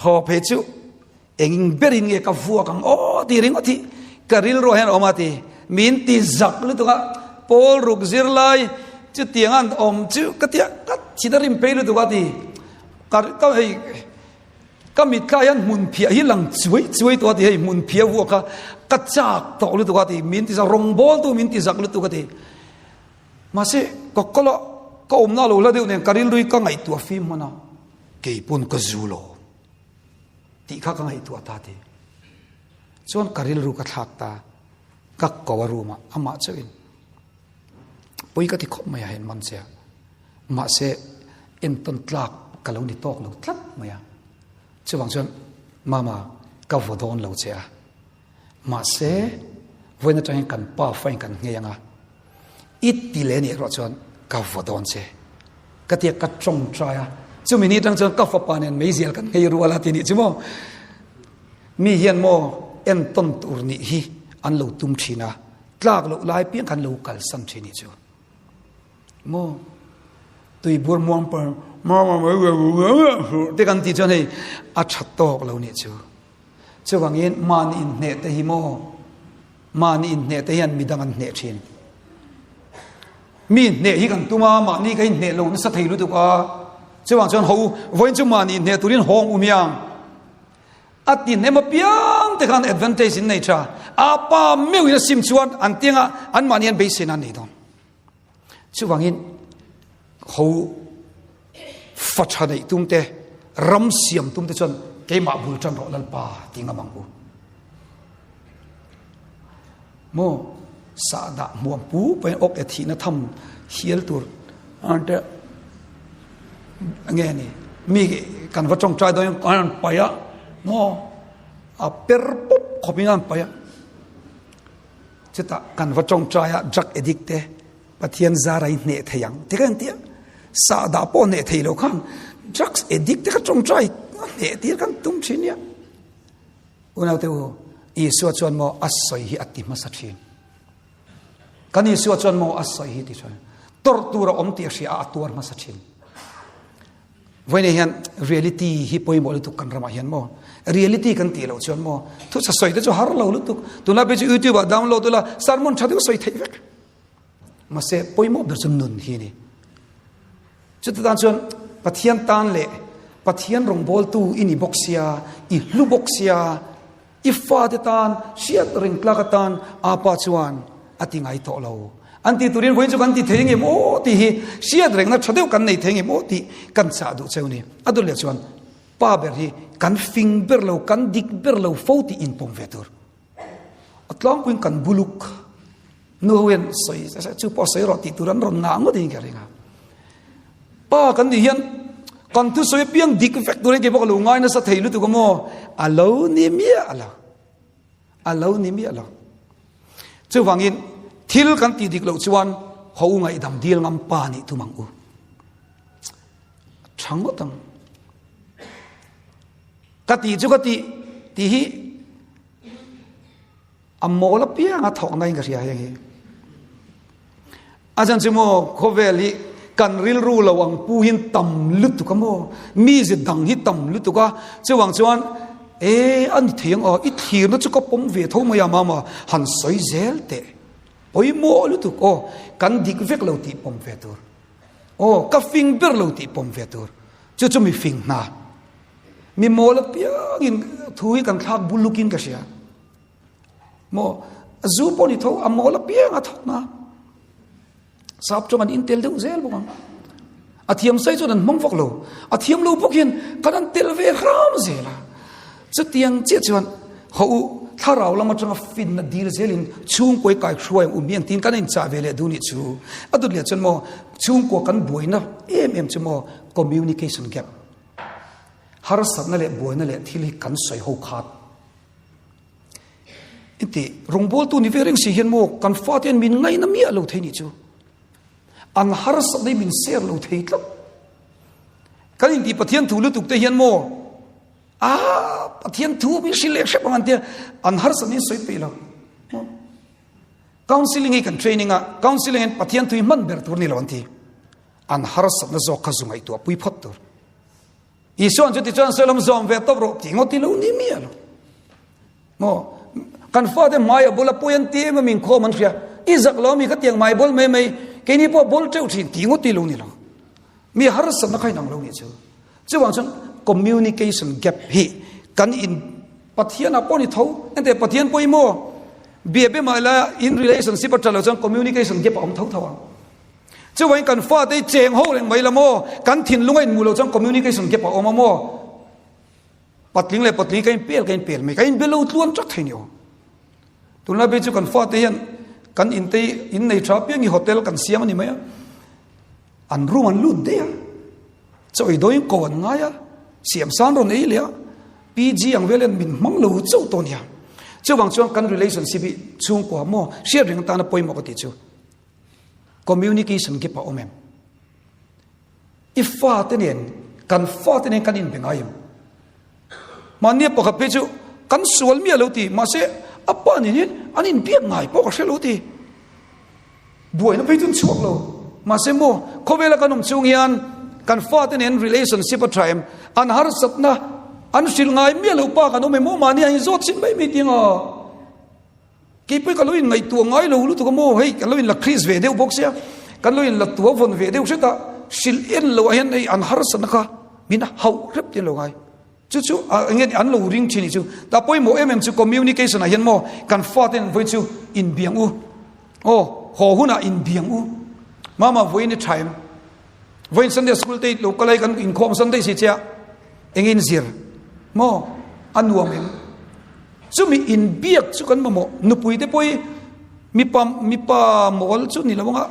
haw phei chu Eng berin nge ka vuak ang aw tih ringawt hi ka rilruah hian a awm a ti. Min ti zak lutuk a, pawl ruk zir lai chutiang an awm chu ka tia ka thin a rim phei lutuk a ti. Ka ka hei ka mitthla hian hmun phiah hi lang chuai chuai tawh a ti hei hmun phiah vuak kha ka chak tawh lutuk a ti. Min ti zak rawngbawltu min ti zak lutuk a ti. Mahse ka kal a ka awmna lo hla deuh nen ka rilru hi ka ngaihtuah fim hman a, keipawn ka zu lo. Tih kha ka ngaihtuah ta ti. Chuan ka rilru ka thlak ta, ka ko a room ah amah chauhin pui ka ti khawp mai a hen man che a. Mahse entawn tlak ka lo ni tawk lo tlat mai a. Chuvang chuan mama ka vaw dawn lo che a. Mahse vawiin atangin kan pa fain kan nghei ang a. I ti leh nih erawh chuan ka vaw dawn che. Ka tia ka tawngtai a, chumi ni atang chuan ka fapa nen meizial kan nghei rual a ti nih chu maw. Mi hian maw entawn tur nih hi an lo tum thin a, tlak loh lai piang khan lo kalsan thin nih chu. Maw tuibur muang par te kan tih chuan hei a tha tawk lo nih chu. Chuvangin mahni inhneh te hi maw mahni inhneh te hian midang an hneh thin. Mi hneh hi kan tum a, mahni ka inhneh lo nasa thei lutuk a. Chuvang chuan ho vawiin chu mahni inhneh turin hawng um hiang. A ti hnem apiang te khan advantage in nei tha. A pa meuhin a sim chuan an tianga an mahni an beiseina an nei dawn. Chuvangin ho fa tha neih tum te, ram siam tum te chuan keimah bul tan rawh Lalpa ti ngam ang u. Maw sahdah hmuam pu pain awk e thihna tham hial tur an te nge ni mi kan va tawngtai dawn an pai a maw a per pawp khawpin an pai a Chutah kan va tawngtai a drug addict te Pathian zar a i hneh thei ang ti ka en tia sahdah pawh hneh thei lo khan drugs addict te kha tawngtai a hneh tir kan tum thin nia. Unau te u Isua chuan maw a sawi hi a ti hmasa thin. Kan Isua chuan maw a sawi hi ti thin. Tawrh tur a awm tih a hria a a tuar hmasa thin. Vawiin hian reality hi pawimawh lutuk kan ramah hian maw? Reality kan tih loh chuan maw? Thusa sawi te chu har lo lutuk. Tunlai phei chu YouTube ah download ula sermon tha deuh sawi theih vek. Mahse pawimawh ber chu nun hi a ni. Chuti tan chuan Pathian tan leh Pathian rawngbawltu i ni bawk sia, i hlu bawk sia, I fate tan hriat reng tlak atan Apa chuan a ti ngai tawh lo. An tih turin vawiin chu kan ti thei ngem aw tih hi hriat rengna tha deuh kan nei thei ngem aw tih kan chah duh cheu ni. A dawt leh chuan pa ber hi kan fing ber lo, kan dik ber lo fo tih inpawm ve tur. A tlangpuiin kan buluk nu ho hian sawi chu pawh sawi rawh tih tur an rawn ngah ngawt in ka ring a. Pa kan nih hian kan thusawi apiang dik vek turin kei pawh ka lo ngai nasa thei lutuk a maw? A lo ni miah lo. A lo ni miah lo. Chuvangin thil kan tih dik loh chuan ho ngaihdam dil ngam pa nih tum ang u. A tha ngawt ang. Ka tih chu ka tih tih hi A mawl apiang a thawk na in ka hria heng hi. A chan chu maw khawvel hi kan rilru lo ang pu hin tam lutuk a maw mi zit dang hi tam lutuk a chuvang chuan E, a ni thei ang a, i thlirna chu ka pawm ve tho mai a mama, han sawi zel teh. Pawimawh lutuk aw, kan dik vek lo tih pawm ve tur. Aw, ka fing ber lo tih pawm ve tur. Chu chu mi fing hna. Mi mawl apiangin thu hi kan thlak bulukin ka hria. Maw, zu pawh ni tho, a mawl apiang a thawk na. Sap chuan an intel deuh zel bawk ang. A thiam sai chuan an hmang vak lo. A thiam lo bawk hian kan an tel ve hram zel a. Chutiang chiah chuan ho u thlarau lam atanga finna dil zelin chhungkawi kai hruai ang um hi engtin kan inchah ve leh duh nih chu. A dut leh chuan maw chhungkua kan buaina em em chu maw communication gap. Harsatna leh buaina leh thil hi kan sawi ho khat. Inti rawngbawltu ni ve reng si hian maw kan fate hian min ngaina miah lo thei nih chu. An harsatna hi min share lo thei tlat. Kan inti Pathian thu lutuk te hian maw a Pathian thu min hrilh leh hrep ang an tia an harsatna hi sawi peih lo. Counseling hi kan training a counseling in Pathian thu hi hman ber tur ni lo an ti. An harsatna zawk kha zu ngaihtuah pui phawt tur. Isuan chuti chuan sawi zawm ve tawp rawh tih ngawt i lo ni miah lo. Maw kan fate hmai a bula pawi an ti em a min khawm an hria. I zak lo mi kha tiang hmai bul mai mai keini pawh bul teuh thin tih ngawt i lo ni lo. Mi harsatna kha inang lo ni chu. Chuvang chuan communication gap hi kan in Pathian ah pawh ni tho ente Pathian pawh i maw bia be mah la in relationship a tha lo chuan communication gap a awm tho tho ang. Chuvain kan fate hi cheng ho reng mai la maw? Kan thinlung a inhmuh loh chuan communication gap a awm a maw? Patling leh patling ka inpel ka inpel mai, ka inbe lo tluan tlat thei ni aw. Tunlai phei chu kan fate hian kan inte hi in nei tha piang hi hotel kan siam a ni mai a. An room an lut daih a, chaw ei dawiin ko an ngai a, siam san rawn ei leh a, PG ang vel hian min hmang lo chauh tawh a nia. Chuvang chuan kan relationship hi chhungkua maw hriat reng atana pawimawh ka tih chu. Communication gap a awm em? I fate nen, kan fate nen kan inbe ngai em? Mahni pakhat phei chu kan sual miah lo ti, mahse a pa nen hian an inbiak ngai pawh ka hre lo ti. Buaina phei chu an chhuak lo. Mahse maw, khawvela kan awm chhung hian kan fate nen relationship a tha em? An harsatna an hrilh ngai miah lo pa kan awm em? Aw mahni a inzawt chin mai mai tiang a. Keipawh ka lo in ngaihtuah ngai lo lutuk a maw hei kan lo in la Chris ve deuh bawk sia kan lo in la tua vawn ve deuh hret a hrilh en lo ah hian hei an harsatna kha min hauh hrep tin lo ngai chu chu enge an lo ring thin chu ta pawimawh em em chu communication ah hian maw kan fa ten vawi chu in biang u aw haw hunah in biang u mama vawiin i tha em vawiin Sunday school te lo kalai kan inkhawm Sunday si chia engin zir maw a nuam em Chumi inbiak chu kan mamawh. Nupui te pawh hi mipa mipa mawl chu ni lo anga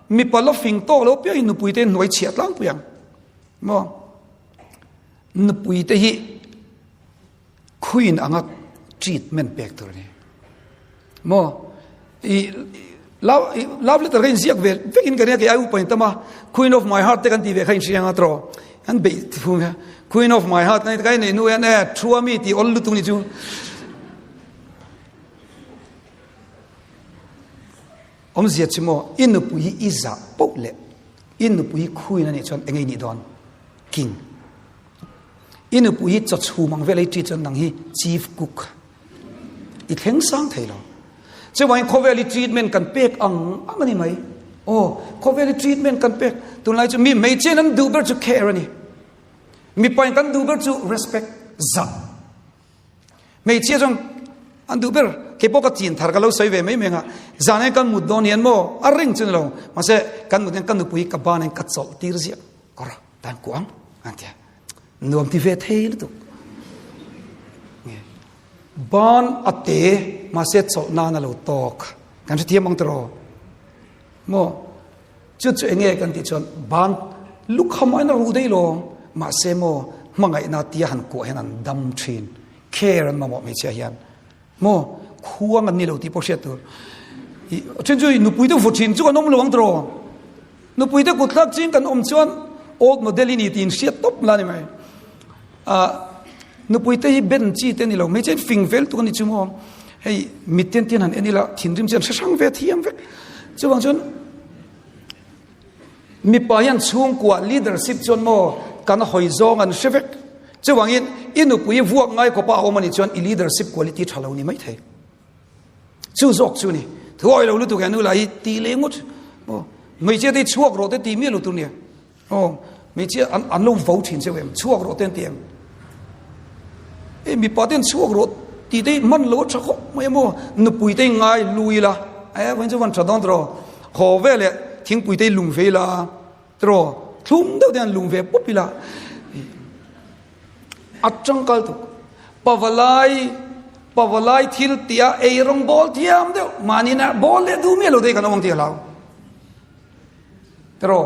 mipa la fing tawk lo piangin nupui te hnuai chhiah tlangpui ang. Maw? Nupui te hi queen anga treatment pek tur a ni. Maw? I love love letter ka inziak ve vekin ka nia kei ai upa in tam a queen of my heart te kan ti ve kha in hria anga tawh an beih thung kha queen of my heart kan kai nei nu hian e thua mi ti ol lutuk ni chu awmzia chu maw i nupui hi i zah poh leh i nupui hi queen anih chuan engei nih dawn king i nupui hi chaw chhum ang vel ei ṭi chuan nang hi chief cook I thleng sang thei lo. Chuvangin khawvel hi treatment kan pek ang ang a ni mai. Aw, khawvel hi treatment kan pek. Tunlai chu mi hmeichhiain an duh ber chu care a ni. Mipain kan duh ber chu respect, zah. Hmeichhia chuan an duh ber. Kei pawh ka chin thar ka lo sawi ve mai mai ang a. Zan hian kan mut dawn hian maw a ring chu ni lo. Mahse kan mut hian ka nupui ka ban hian ka chawlh tir ziah. Kawr a, tan kuah ang an ti a. Nuam ti ve thei lutuk. Ban a te mahse chawlh nan a lo tawk. Kan hrethiam ang tiraw? Maw? Chu chu enge kan tih chuan ban lukham aiin a ruh daih lo. Mahse maw hmangaihna tia han kuah hian an dam thin. Care an mamawh hmeichhia hian. Maw? Khuang an ni lo tih pawh hriat tur. I then chu nupui te vut thin chu kan awm lo ang tiraw? Nupui te kut thlak ching kan awm chuan old model i ni tiin hriat tawp la ni mai. Ah nupui te hi ben chi te ni lo hmeichhe fing vel tuk a ni chu maw? Hei mitten te hian han en ila thinrim chu an hre hrang ve thiam vek. Chuvang chuan Mipa hian chhungkua leadership chuan maw kan hawi zawng an hre vek. Chuvangin i nupui vuak ngai khawpa a awm a nih chuan i leadership quality tha lo ni mai thei. Chu zawk chu ni. Thu awih lo lutuk hian nu lah hi ti leh ngawt. Aw, hmeichhia te hi chhuak rawh te ti miah lo tur nia. Aw, hmeichhia an an lo vo thin cheu em, chhuak rawh te an ti em. E mipa te an chhuak rawh ti te hi hman lo a tha khawp mai em aw, nupui te hi ngai lu ila, e vawiin chu van tha dawn tawh, haw veleh thingpui te hi lung ve ila. Tiraw, thlum deuh te an lung ve pup ila a tangkal tuk. Pavalai, pavalai thil tia ei rawng bawl thiam deuh, mahni na bawl leh duh miah lo te kan awm ang tih a hlau. Tiraw,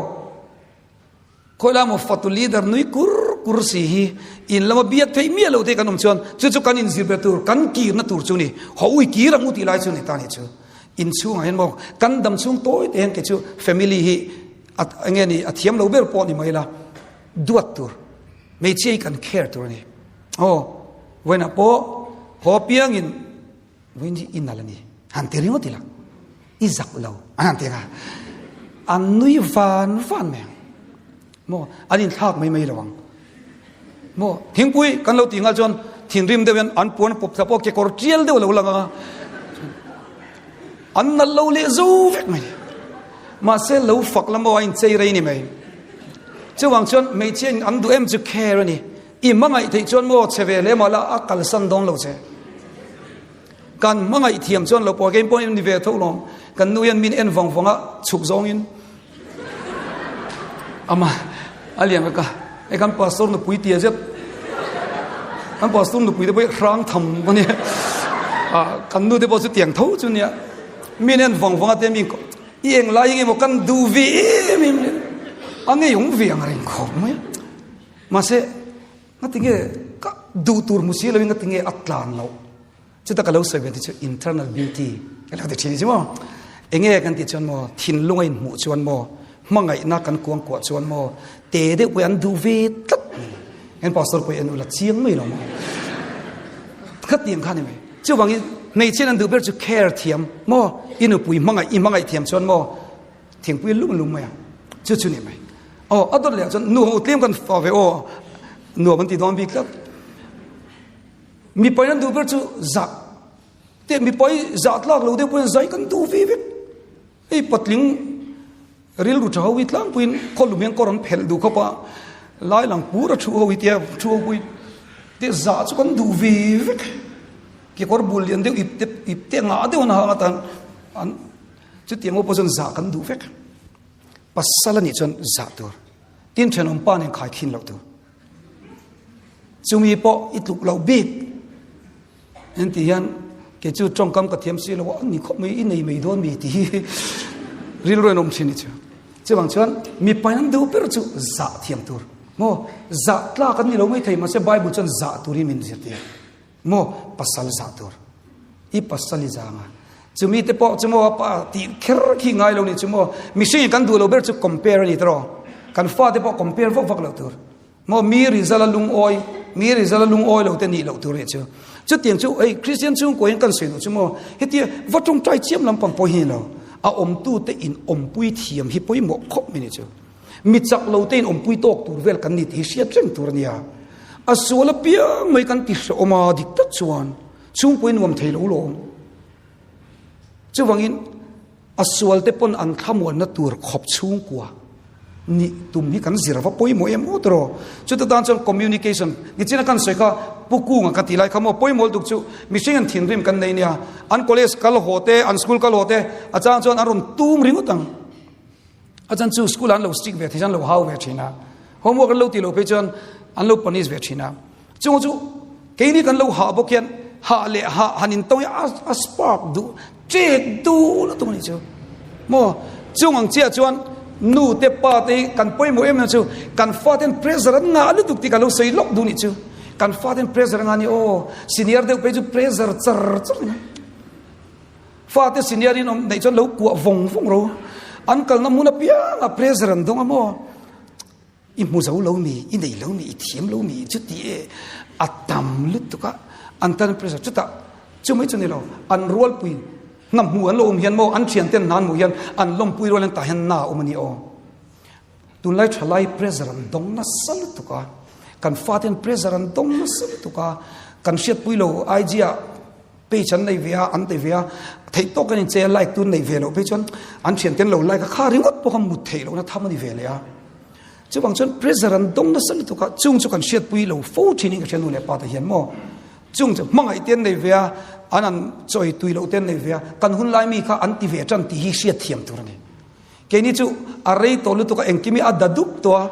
khawilai maw fatu leader nui kur kur si hi in lama biak theih miah lo te kan awm chuan chu chu kan inzir ber tur, kan kirna tur chu ni. Haw ui kir ang u tih lai chu ni ta ni chu. Inchhungah hian maw kan dam chhung tawi te hian kei chu family hi a enge ni a thiam lo ber pawh ni mai la duat tur hmeichhia hi kan care tur a ni. Aw vawiinah pawh haw piangin vawiin hi i nal a ni han ti ringawt ila i zak lo an han ti ang a an nui van van mai ang maw an inthlak mai mai lo ang. Maw thingpui kan lo tih nghal chuan thinrim deuh hian an puan pawp thla pawh kekawr tial deuh a lo lang a, an nalh lo leh zo vek mai. Mahse lo fak la maw a inchei rei ni mai. Chuvang chuan hmeichhia in an duh em chu care a ni. I hmangaih theih chuan maw chhe ve hle mah la a kalsan dawn lo che. Kan hmangaih thiam chuan lo pawh kein pawhin ni ve tho lawm. Kan nu hian min en vawng vawng a chhuk zawngin ama a lian ka ka e kan pastor nupui tia zet kan pastor nupui te pawh hrang tham a nia a kan nu te pawh chu tiang tho chu nia min en vawng vawng a te min i eng lai nge maw kan duh ve em em a ngei awm ve ang reng khawp mai mahse Ngatinge ka duh tur hmu si loin ngatinge a tlan loh? Chuta ka lo sawi ve te chu internal beauty ka lo ti thin chu maw. Enge kan tih chuan maw thinlung a inhmuh chuan maw hmangaihna kan kuang kuah chuan maw te deuh pawh an duh ve tlat mai. En pastor pawh en ula chiang mai lo maw. Khatiang kha ni mai. Chuvangin hmeichhian an duh ber chu care thiam maw i nupui hmangaih i hmangaih thiam chuan maw Thingpui lung lung mai a, chu chu ni mai. Aw, a dawt leh chuan nu ho tlem kan fa ve aw, nuam an ti dawn bik tlat. Mipai an duh ber chu zah. Te mipai zah tlak lo deuh pawhin zai kan duh ve vek. Hei patling rilru tha ho hi tlangpuiin khaw lum hian kawr an phelh duh khawp a, lai lang pur a thu ho hi tia thu ho pawhin te zah chu kan duh ve vek. Kekawr bul lian deuh ip te ip te ngah deuh an hang atan an Chutiang pawh chuan zah kan duh vek. Pasal a nih chuan zah tur. Tin thenawm pa nen khai khin loh tur. Chumi pawh i tluk loh bik. En ti hian kei chu tawngkam ka thiam si lo a ni khawp mai i nei mai dawn mi ti hi rilru an awm thin ni chu. Chuvang chuan mipa in an duh ber chu zah thiam tur. Maw zah tlak an ni lo mai thei mahse Bible chuan zah turin min zirtir. Maw pasal zah tur i pasal i zang a chumi te pawh chu maw a pa tih kher khi ngai lo ni chu maw mihring in kan duh lo ber chu compare a ni tawh kan fa te pawh compare vak vak lo tur maw mi result a lungawi mi result a lungawi lo te nih loh tur ni chu chutiang chu hei Christian chhungkua hian kan sawi duh chu maw hetia va tawngtai chiam lampang pawh hi ni lo a awmtu te in awmpui thiam hi pawimawh khawp mai ni chu. Mi chak lo te in awmpui tawk tur vel kan ni tih hi hriat reng tur a nia. A sual apiang mai kan ti hrehawm a, dik tak chuan chhungpui nuam thei lo lawm. Chuvangin a sual te pawn an thlamuanna tur khawp chhungkua nih tum hi kan zir va pawimawh em aw tiraw. Chuta tan chuan communication nichina kan sawi kha Pu Kunga ka tih lai kha maw pawimawh lutuk chu mihring an thinrim kan nei nia. An college kal haw te, an school kal haw te a chang chuan an rawn tum ringawt ang. A chan chu school an lo stick ve thei chuan lo hau ve thin a, homework an lo tih loh phei chuan an lo punish ve thin a. Chung chu keini kan lo hah bawk hian hah leh hah han in tawng hi a spark duh ṭek duh lutuk a nih chu. Maw chung ang chiah chuan nu te pa te hi kan pawimawh em em chu kan fa ten pressure an ngah lutuk tih kan lo sawi lawk duh nih chu. Kan fa ten pressure an ngah ni aw senior deuh phei chu pressure char char a ni. Fate senior in awm neih chuan lo kuah vawng vawng ro. An kalna hmun apiang a pressure an dawng a maw? I hmu zo lo mi, i nei lo mi, i thiam lo mi chuti e a tam lutuk a an tan pressure chutah chu mai chu ni lo an rualpui hna hmu an lo awm hian maw an thian ten hna an hmuh hian an lawmpui rual an tah hian na a awm a ni aw. Tunlai thalai pressure an dawng nasa lutuk a. Kan faten pressure an dawng nasa lutuk a, kan hriatpui lo IG ah page an nei ve a, an ti ve a, theih tawk an inchei a, like tu an nei ve loh phei chuan an thiante an lo like a, kha ringawt pawh kha mut theih lohna tham a ni ve leh a. Chuvang chuan pressure an dawng nasa lutuk a, chung chu kan hriatpui lo fo thin in ka hria nu leh pa te hian maw. Chung chu hmangaih te an nei ve a, an an chawi tui loh te an nei ve a, kan hun lai mi kha an ti ve tan tih hi hriat thiam tur a ni. Keini chu a rei tawh lutuk a, engkim hi a da dup tawh a,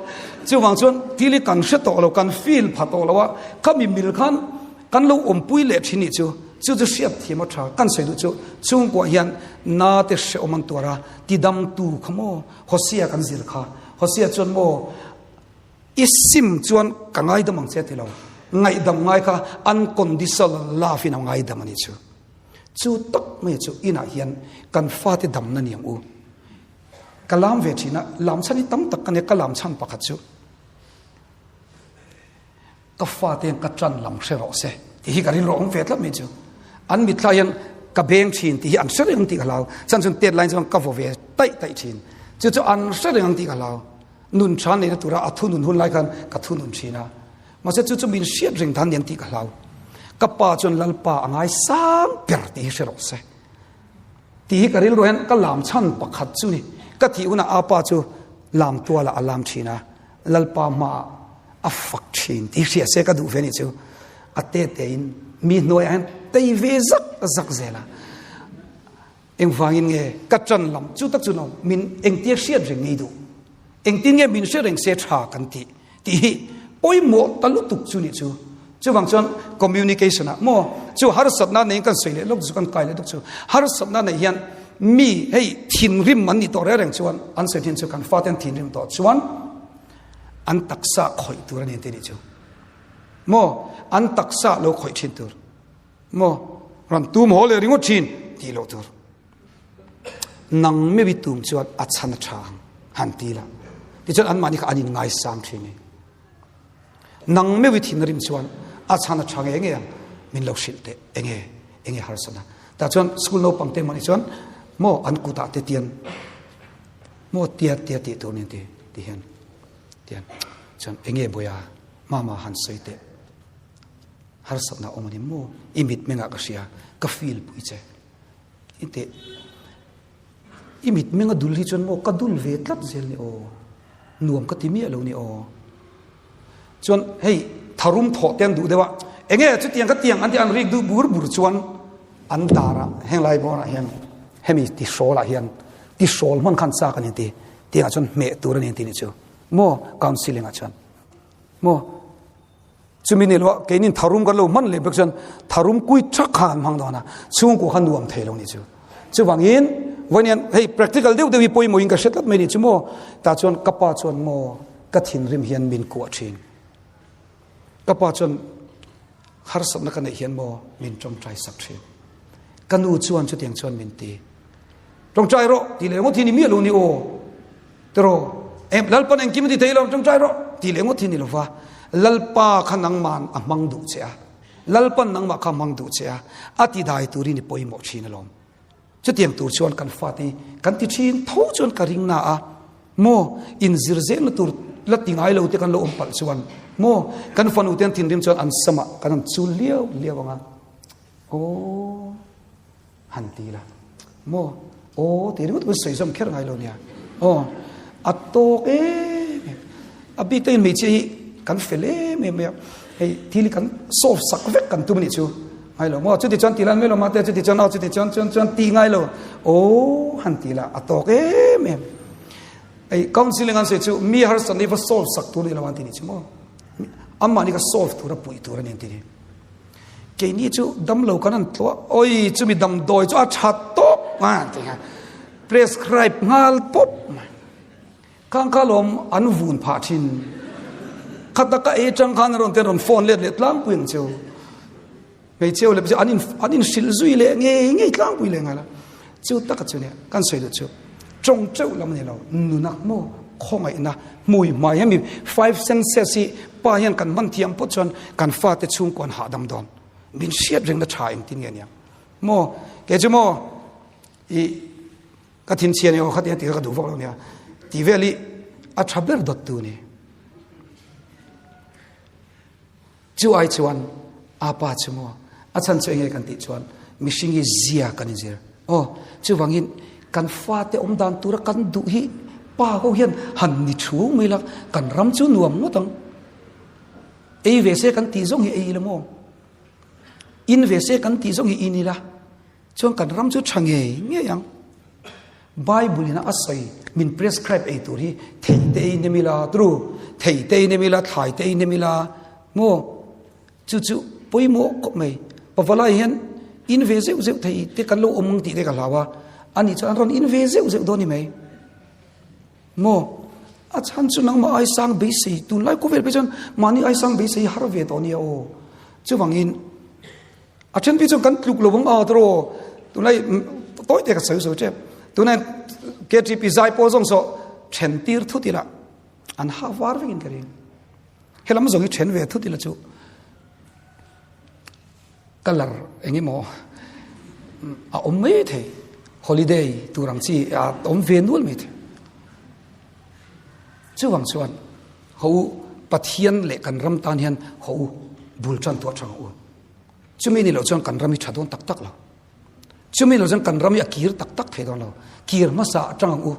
chuvang chuan thil hi kan hre tawh lo, kan feel pha tawh lo a, khami mil khan kan lo awmpui leh thin nih chu, chu chu hriat thiam a tha. Kan sawi duh chu chhungkuah hian na te hrehawm an tuar a, tidamtu kha maw Hosea kan zir kha, Hosea chuan maw i sim chuan ka ngaidam ang che a ti lo, ngaihdam ngai kha unconditional love in a ngaidam a nih chu. Chu tak mai chu inah hian kan fate damna ni ang u. Ka lam ve thin a, lam chhan hi tam tak ka nia, ka lam chhan pakhat chu ka fate hian ka tan lam hre rawh se tih hi ka rilru awm ve tlat mai chu. An mitthla hian ka beng thin tih hi an hre reng ang tih ka hlau. Chhan chuan tet lai chuan ka vaw ve taih taih thin. Chu chu an hre reng ang tih ka hlau. Nun tha neihna tura a thunun hun lai khan ka thunun thin a. Mahse chu chu min hriat reng dan niang tih ka hlau. Ka pa chuan Lalpa a ngai sang ber tih hi hre rawh se. Tih hi ka rilru hian ka lam chhan pakhat chu ni. Ka thih hunah a pa chu lam tualah a lam thin a, Lalpa hmaah a fak thin tih hria se ka duh ve ni chu. A te tein mi hnuaiah hian tei ve zak zak zel a. Engvangin nge ka ṭan lam chu tak chu no min engtia hriat reng ngei duh? Engtin nge min hre reng se ṭha kan tih tih hi pawimawh ta lutuk chu nih chu. Chuvang chuan communication ah maw chu harsatna neiin kan sawi leh lawk chu kan kai leh lawk chu harsatna neih hian mi hei thinrim an nih tawh reng reng chuan an sawi thin chu kan fate an thinrim tawh chuan an taksa khawih tur a ni an ti nih chu maw an taksa lo khawih thin tur. Maw? Rawn tum haw leh ringawt thin tih loh tur. Nang meuh i tum chuan a chhan a tha ang han ti la. Tichuan anmahni kha an inngaisang thin ni. Nang meuh i thin a rim chuan a chhan a tha nge nge ang min lo hrilh teh enge enge harsatna. Tah chuan school naupang te mahni chuan maw an kutah te tian maw tia tia tih tur ni ti ti hian tian chuan enge buaia mama han sawi teh. Harsatna awm a ni maw? I mitmengah ka hria, ka feel pui che. I teh, i mitmeng a dul hi chuan maw ka dul ve tlat zel ni aw, nuam ka ti miah lo ni aw. Chuan hei tharum thawh te an duh deuh a, enge chutiang ka tiang an ti an rik duh bur bur chuan an darah heng lai bawrah hian hemi tihrawlah hian tihrawl hman khan chak a ni ti, tiangah chuan hmeh tur a ni an ti ni chu maw counselling ah chuan maw. Chumi ni loah keinin tharum kan lo hman leh bawk chuan tharum kui thak kha an hmang dawn a, chhungkua kha nuam thei lo ni chu. Chuvangin vawiin hei practical deuh deuh hi pawimawhin ka hre tlat mai ni chu maw. Tah chuan ka pa chuan maw ka thinrim hian min kuah thin. Ka pa chuan harsatna ka neih hian maw min tawngtai sak thin. Ka nu chuan chutiang chuan min ti. Tawngtai rawh tih leh ngawt hi ni miah lo ni aw. Tiraw? Em, Lalpan engkim a ti thei lo, ṭawngṭai rawh tih leh ngawt hi ni lova, Lalpa kha nangma'n a hmang duh che a, Lalpan nangmah kha a hmang duh che a, a ti dai turin i pawimawh ṭhin alawm. Chutiang tur chuan kan fate hi kan ti ṭhin tho chuan ka ring na a, maw inzir zelna tur la ti ngai lo te kan lo awm palh chuan maw kan fanu te an thinrim chuan an samah kan han chul liau liau ang a, aw. Han ti la maw aw ti ringawt pawn sawi zawm kher ngai lo nia aw a tawk em em a bik takin hmeichhia hi kan fel em em mai a hei thil hi kan solve sak vek kan tum a nih chu ngai lo maw chuti chuan ti la mai lo mate chuti chuan aw chuti chuan chuan chuan ti ngai lo aw han ti la a tawk em em ei counseling an sawi chu mi harsatna hi va solve sak tur ni lo an ti nih chu maw amah ni ka solve tur a puih tur a ni an ti ni. Keini chu damlo kan an tluah, oi chumi damdawi chu a tha tawp a ti kha prescribe nghal pawp mai. Khang kha lawm an vun phah thin. Khata ka ei tang khan rawn ten rawn phone let leh tlangpui ang cheu. Hmeichhia leh an in an in hrilh zui leh ngei ngei tlangpui leh nghal a. Chu taka chu nia kan sawi duh chu tawng teuh lam a ni lo nunak maw khawngaihna hmui hmai hemi five senses hi pa hian kan hman thiam pawh chuan kan fate chhungkaw an hahdam dawn min hriat rengna tha engtin nge nia maw kei chu maw i ka thinchhia ni aw khatiang ti kha ka duh vak lo nia ti vel hi a tha ber dawt tu ni. Chu ai chuan apa chu maw a chhan chu enge kan tih chuan mihring hi zia kan inzir. Aw, chuvangin kan fate awm dan tura kan duh hi pa ho hian han ni thu mai la, kan ram chu nuam ngawt ang. Ei ve se kan tih zawng hi ei ila maw? In ve se kan tih zawng hi in ila. Chuan kan ram chu tha ngei ngei ang. Bible in a sawi min prescribe ei tur hi thei te ei nem ila tru, thei te ei nem ila, thlai te ei nem ila maw? Chu chu pawimawh khawp mai. Pavalai hian in ve zeuh zeuh thei te kan lo awm ang tih te ka hlau a, ani chuan an rawn in ve zeuh zeuh dawn ni mai. Maw? A chhan chu nangmah aisang beisei tunlai khawvel phei chuan mahni aisang beisei har ve tawh nia aw. Chuvangin a then phei chuan kan tluk lo ang a tawh tunlai tawi te ka sawi sawi tep. Tunlai KTP zai pawh zawng saw then tir thut ila an ha var vekin ka ring. Helam zawng hi then ve thut ila chu colour eng emaw a awm mai thei holiday tur ang chi a awm ve nual mai thei chuvang chuan ho Pathian leh kan ram tan hian ho bul tan tuah thang u chumi ni lo chuan kan ram hi tha dawn tak tak lo chumi lo chuan kan ram hi a kir tak tak thei dawn lo kir hmasa atang ang u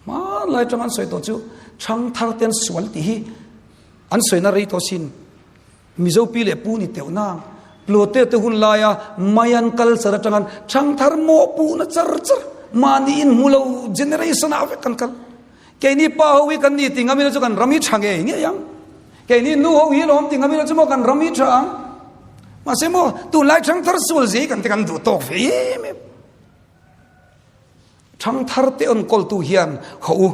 hmanlai atang an sawi tawh chu thang thar ten sual tih hi an sawina rei tawh sin Mizo pi leh pu ni teuh nang. Plote te hun laia Mayan culture atangan thangthar mawhpuhna char char mahni in hmu lo generation ah vek kan kal. Keini pa ho hi kan ni ti ngam ila chu kan ram hi tha ngei ngei ang. Keini nu ho hi lawm ti ngam ila chu maw kan ram hi tha ang. Mahse maw tunlai thangthar sual zi kan te kan duh tawk ve em em. Thangthar te enkawltu hian haw u,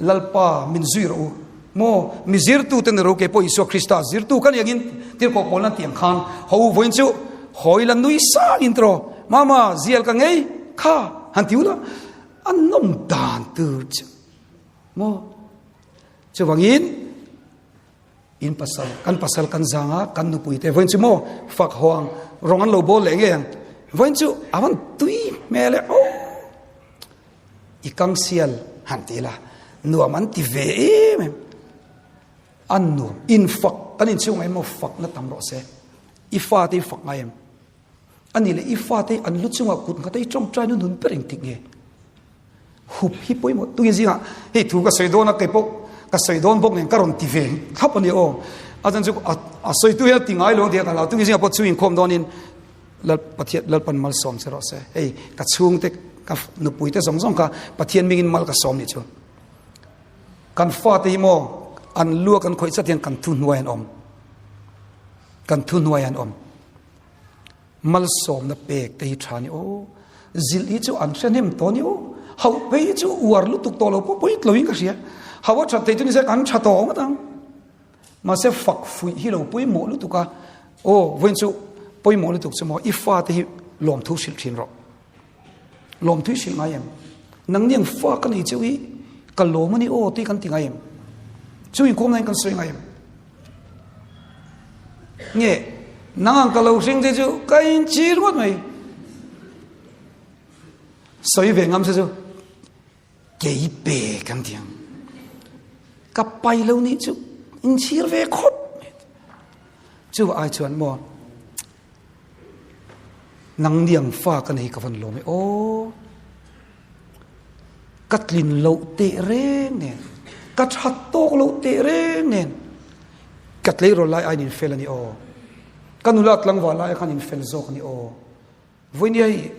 Lalpa min zui rawh u. Maw, mi zirtu te ni ro kei pawh Isua Krista zirtu ka ni angin tirhkoh pawl nan tiang khan haw u vawiin chu hawi la nui sang in tiraw Mama zial ka ngei kha han ti u la a nawm dan tur chu maw chuvangin in pasal kan pasal kan zanga kan nupui te vawiin chu maw fak huang rawng an lo bawl leh ngei ang vawiin chu a van tui hmel e aw i kang sial han ti la nuam an ti ve em em an nuam in fak kan in chhung emaw fak na tam rawh se i fa te fak ngai em ani le i fa te an lu chunga kut ngata i tawngtai nu nun ber engtik nge hup hi pawimawh tungin zingah hei thu ka sawi dawn a kei pawh ka sawi dawn bawk nen ka rawn ti ve thlap ani aw a chan chu a sawi tu hian ti ngai lo ang tia ka hlau tungin zingah pawh chu inkhawm dawnin lal pathian lalpan mal sawm che rawh se hei ka chhungte ka nupui te zawng zawng kha pathian mingin mal ka sawm ni chu kan fate hi maw an lua kan khawih chat hian kan thu hnuai an awm kan thu hnuai an awm Malsawmna pek te hi tha ni aw. Zilh hi chu an hre hnem tawh ni aw. Hauh phei hi chu uar lutuk tawh lo pawh pawi tlo in ka hria. Hauh a that thei chu nise kan tha tawh ngawt ang. Mahse fak fuih hi lo pawimawh lutuk a. Aw vawiin chu pawimawh lutuk chu maw i fate hi lawmthu hrilh thin rawh. Lawmthu i hrilh ngai em? Nangni ang fa ka nei cheu hi ka lawm a ni aw tih kan ti ngai em? Chu inkhawm nain kan sawi ngai em? Nge nang ang ka lo hring che chu ka inchhir ngawt mai. Sawi ve ngam se chu kei pe kan ti ang. Ka pai lo nih chu inchhir ve khawp mai. Chu ai chuan maw Nang niang fa ka nei ka van lawm e aw. Ka tlin loh teh reng nen, ka that tawk loh teh reng nen, ka tleirawl lai aiin in fel a ni aw. Ka nula tlangval lai khan in fel zawk a ni aw. Vawinia hei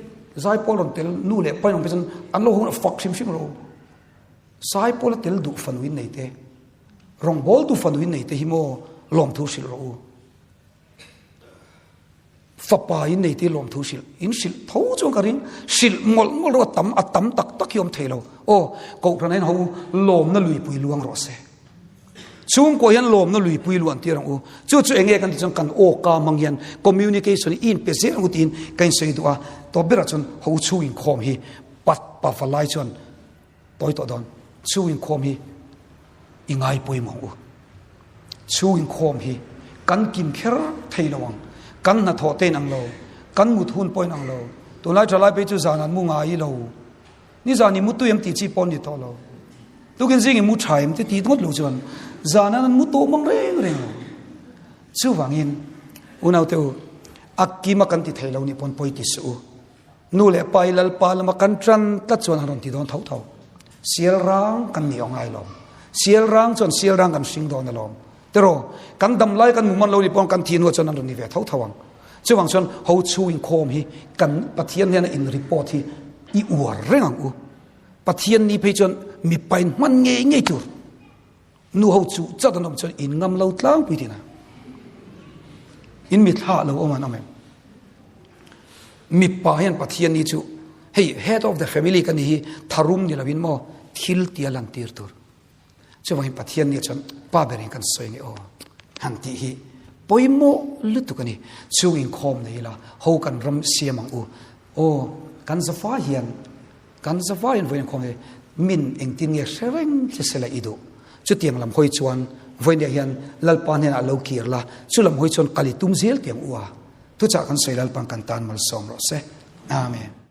zaipawl rawn tel nu leh pa in awm phei chuan an lo hawn a fak hrim hrim ro. Zaipawl a tel duh fanu in nei te, rawngbawltu fanu in nei te hi maw lawmthu hrilh rawh u. Fapa in nei te lawmthu hrilh in hrilh tho chuan ka ring hrilh mawlh mawlh rawh a tam a tam tak tak hi awm thei lo aw kohhran hian ho lawmna luipui luang rawh se chhungkua hian lawmna luipui luan tir ang u chu chu enge kan ti chuan kan aw ka mang hian communication hi in pe zel ang u tiin ka in sawi duh a tawp berah chuan ho chhung inkhawm hi pat pafa lai chuan Tawi tawh dawn. Chhung inkhawm hi i ngai pawimawh ang u. Chhung inkhawm hi kan kim kher thei lo ang. Kan hnathawh te in ang lo, kan mut hun pawh in ang lo. Tunlai thalai phei chu zan an mu ngai lo. Nizan i mu tui em tih chi pawh an ni tawh lo. Tukin zing i mu tha em te ti ngawt lo chuan zan an mu tawh mang reng reng lo. Chuvangin, unaute u, a kima kan ti thei lo nih pawn pawi ti suh u. Nu leh pa hi Lalpa lama kan tan tlat chuan an rawn ti dawn tho tho. Sial rang kan ni aw ngai lawm. Sial rang chuan sial rang kan hring dawn alawm. Tiraw, kan dam lai kan hmu man lo nih pawn kan thi hnuah chuan an rawn ni ve tho tho ang. Chuvang chuan ho chhung inkhawm hi kan Pathian hnena in report hi i uar reng ang u. Pathian ni phei chuan mipa in hman ngei ngei tur. Nu ho chu chat an awm chuan in ngam lo tlangpui tina. In mithla lo awm an awm em? Mipa hian Pathian ni chu hei head of the family ka ni hi tharum ni lovin maw thil tia lan tir tur. Chuvangin Pathian ni chuan pa berin kan sawi nge aw han tih hi pawimawh lutuk a ni. Chung inkhawm nei ila ho kan ram siam ang u. Aw kan zafa hian Kan zavaiin vawiin khawng hi min engtin nge hre reng che sela i duh? Chutiang lam hawi chuan vawiinah hian Lalpa hnenah lo kir la, chu lam hawi chuan kal i tum zel tiang u a. Thuchah kan sawi Lalpa'n kan tan malsawm rawh se. Amen.